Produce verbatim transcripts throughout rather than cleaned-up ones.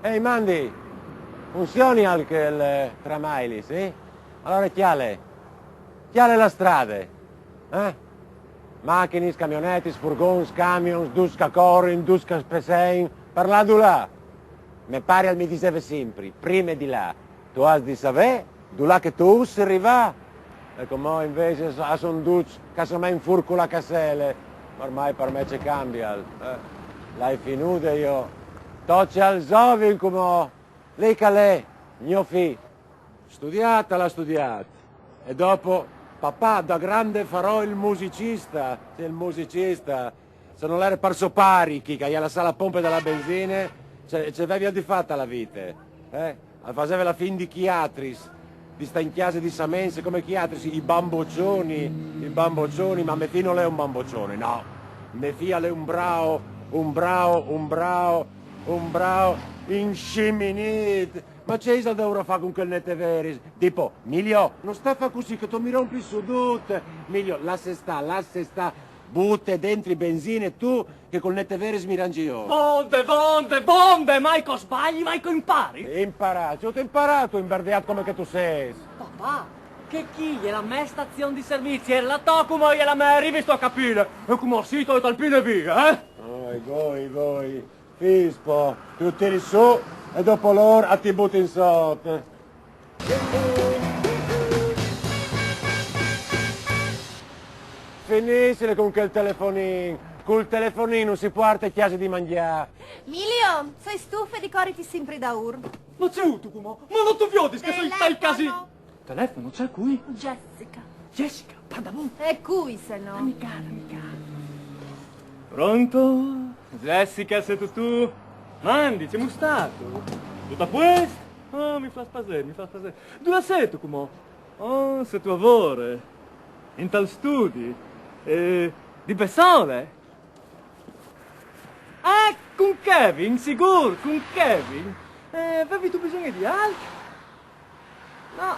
Ehi, Mandi, funzioni anche il, eh, tramvai lì, sì? Allora cjale, cjale la strade, eh? Machinis, camionetis, furgons, camions, ducj che a corin, ducj che a spessein, par lâ dulà? Me pari al mi diseve simpri, prime di lâ, tu âs di savê dulà che tu ûs rivâ. E cumò invezit a son ducj casomai in fûr cu la cassele. Ma ormai par me ce cambial, eh? Le ai finude jo. Tocje al zovin cumò. Li che al è, gno fi. Studiât al à studiât. E dopo, papà, da grande farò il musicista. Sì, il musicista. Se nol jere par so pari, che, che i à lassât la pompe de la benzine, ce, ce vevio di fâ te vite, eh? Al faseve la fin di chei altris, di stâ in cjase di samense come chei altris, i bambocjoni, i bambocjoni, ma me fi nol è un bambocjon, no. Me fi al è un brâf, un brâf, un brâf, un brâf insciminît. Ma ce isal daûr a fâ cun chel neteveris? Dî po, Milio, no sta fâ cussì che tu mi rompis sù dut. Milio, lasse stâ, lasse stâ. Bute dentri benzine tu, che cul neteveris mi rangi jo. Vonde, vonde, vonde, mai che o sbagli, mai che o impari. Imparât, ce âstu imparât tu, imberdeât come che tu sês? Papà, che chi e je la mê stazion di servizi, e la tô cumò e je la mê, rivistu a capîle? E cumò sì, tu e tal pine vie, eh? Voi, voi, voi. Fîs po, tu tiris sù e dopo lôr a ti butin sot. Finissile cun chel telefonin. Cul telefonin no si puarte a cjase di mangjâ. Milio, o soi stufe di coriti simpri daûr. Ma ce âstu cumò? Ma no tu viodis che o soi tal casin? Telefono? Telefono, ce cui? Jessica. Jessica, pardabon? E cui se no? Dami ca, dami ca. Pronto? Jessica, sêstu tu? Mandi, cemût stâstu? Dut a puest? Oh, mi fâs plasê, mi fâs plasê. Dulà sêstu cumò? Oh, sêstu a vore. Intal studi. Eh, di bessole? Ah, cun Kevin, sigûr, cun Kevin. Eh, vevistu bisugne di alc? No,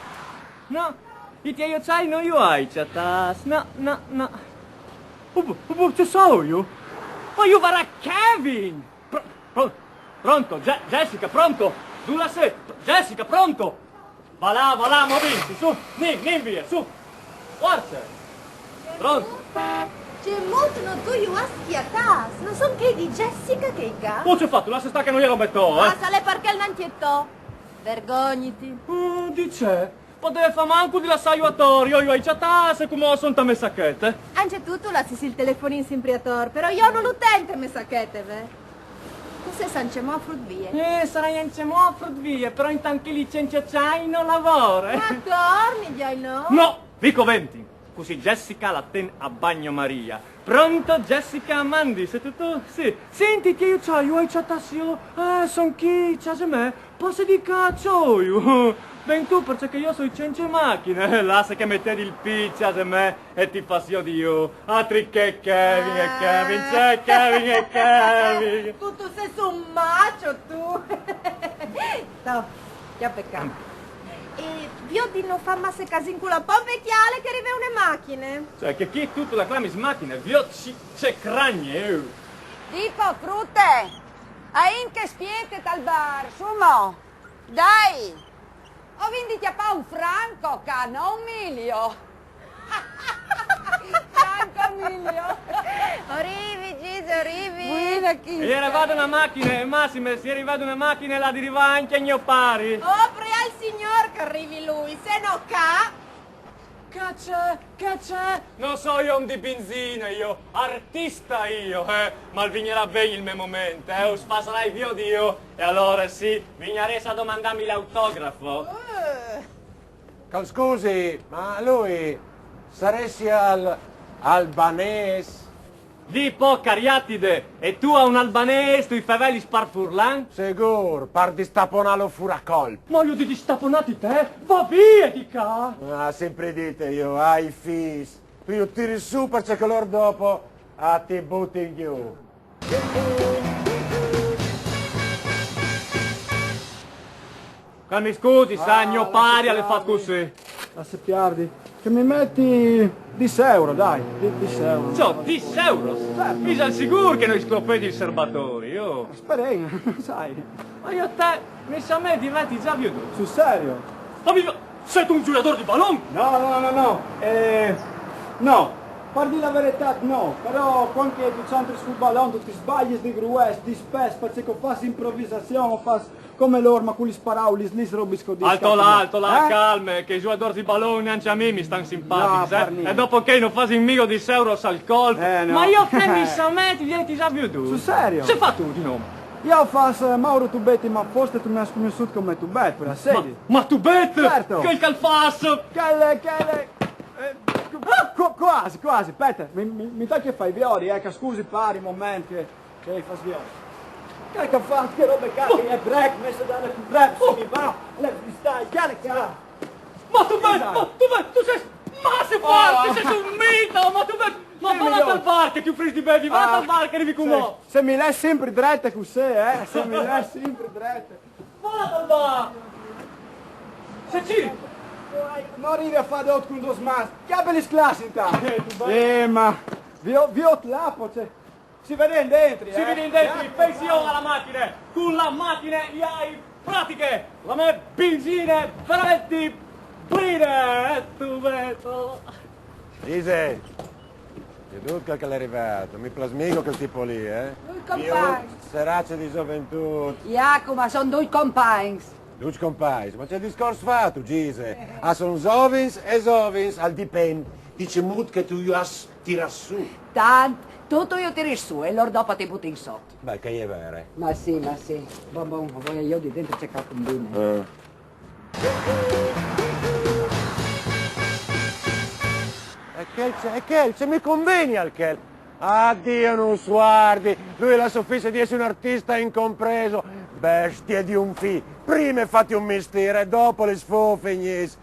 no, i tiei ocjâi no ju ai cjatâts, no, no, no. Ubu, ubu, ce soi jo? Ma ju varà Kevin! Pro-, pro-, pronto, Je-, Jessica, pronto? Dulà sêstu? Jessica, pronto? Va là, va là, movìnsi, su, nin, nin vie, su. Forze! Pronto? Cemût no tu ju âs cjatâts? No son chei di Jessica chei ca? Oh, ce fâstu? Lasse stâ che no je robe tô, eh? Ah, sarà parcè che nol è to. Vergogniti. Oh, di ce? Podeve fâ mancul di lassâju ator, jo ju ai cjatâts e cumò a son te mê sachete. Ancje tu, tu lassis il telefonin simpri ator, però jo no lu ten te mê sachete, ve. Tu sês ancjemò a frut vie. Eh, o sarai ancjemò a frut vie, però intant che i licence ocjâi no lavore. Ma torni, gjai no? No, mi coventin. Cussì Jessica la ten a bagnomaria. Pronto, Jessica, Mandi, sêstu tu? Sì. Sint, i tiei ocjâi ju ai cjatâts jo. Eh, son chi, a cjase mê. Passe di ca, cjoju. Ven tu, parcè che jo o soi cence machine. Lasse che o met il pît a cjase mê e ti fâs jo di ju. Altri che Kevin e Kevin, ce Kevin e Kevin. Tu, tu sês un macio, tu. No, cjape ca. E viôt di no fâ masse casin cu la pompe, cjale che e rive une machine. Cioè, che chi tu, tu le clamis machine, viôt ce, ce cragne, eh. Dî po, frute, a int che e spiete tal bar, su mo. Dai! O vin di cjapâ un franco ca, no, Milio? Franco, Milio! O rivi, Gise, o rivi! Buine, chi? E je rivade une machine, Massime, se e je rivade une machine, al à di rivâ ancje gno pari. Oh, preiâ il Signôr che al rivi lui, se no ca... Che ce, che ce? No soi om di benzine jo, artist jo, eh? Ma al vignarà ben il me moment, eh? Us fasarai viodi jo, e alore sì, vignarês a domandâmi l'autografo. Eh. Che al scusi, ma lui saressial albanês? Dî po, cariatide, e tu a un albanês tu i fevelis par furlan? Sigûr, par distaponâlu fûr a colp. Ma jo di distaponâti te? Va vie di ca! Ah, simpri dite jo, ai fîs. Tu ju tiris sù parcè che lôr dopo a ti butin jù. Che mi scusi, sa, gno pari al è fat cussì. Lasse piardi. Che mi meti dîs euro, dai, dîs euro. Ciò, dîs euro? Certo. Mi soi sigûr che no sclopeti il serbatoi, oh. Sperìn, sai. Ma jo te, mi sa me di vêti za viodût. Sul serio? Ma mi, sêstu un zuiadôr di balon? No, no, no, no. Eh, no. Par dî la veretât, no. Però cuant che tu centris cul balon, tu ti sbaliis di grues, di spes, parcè che o fâs improvisazion, o fâs come lôr, ma cu lis paraulis, lis robis che o dîs. Alto là, alto là, calme, che i zuiadôrs di balon nancje a mi mi stan simpatics, eh. E dopo che no fasin migo dîs euros al colp. Eh, no. Ma jo te mi sa me di vêti za viodût. Sul serio? Ce fâstu di nome? Jo o fâs, eh, Mauro Tubetti, ma forsit tu mi âs cognossût come Tubet, par la sedi. Ma Tubet! Certo. Chel che al fâs! Chel, chel, eh, cu- cu- cuasi, cuasi, speta, mi, mi, mi tocje fâi viodi, eh, che scusi, pari, un moment, che, che i fâs viodi. Chel che al fâs, che robe ca, che e je break, messe da rap, rap, se mi va, le freestyle, chel ca. Ma Tubet, ma Tubet, tu sês, ma ce fâs, tu sês un mito, ma Tubet, ma va tal bar che tu frês di bevi, va tal bar che rivi cumò. Se mi lès simpri drete cussì, eh, se mi lès simpri drete. Va tal bar. Se ci... No rivi a fâ dut cun dôs mans. Cjapili lis clas intant. Eh, ma viôt, viôt là, po, cioè. Si viodìn dentri, eh. Si viodìn dentri, pensi jo a la machine, cu la machine jo ai pratiche, la mê benzine verementri buine, eh, Tubet. Gise, viodût chel che al è rivât, mi plâs migo chel tipo li, eh? Doi compagns. Serace di zoventût. Jacomo, a son doi compagns. Doi compagns, ma ce discors fâstu, Gise? A son zovins e zovins, al dipent di cemût che tu ju âs tirâts sù. Tant, dut ju tiri sù e lôr dopo ti butin sot. Beh, che e je vere. Ma sì, ma sì. Bon, bon, o voi jo di dentri ce che al cumbine. E chel ce, e chel ce mi convenial chel? Ah, Diu nus vuardi, lui al à sufisi di jessi un artist incomprês. Bestie di un fi, prime fâti un mistîr e dopo lis fûs fignîts.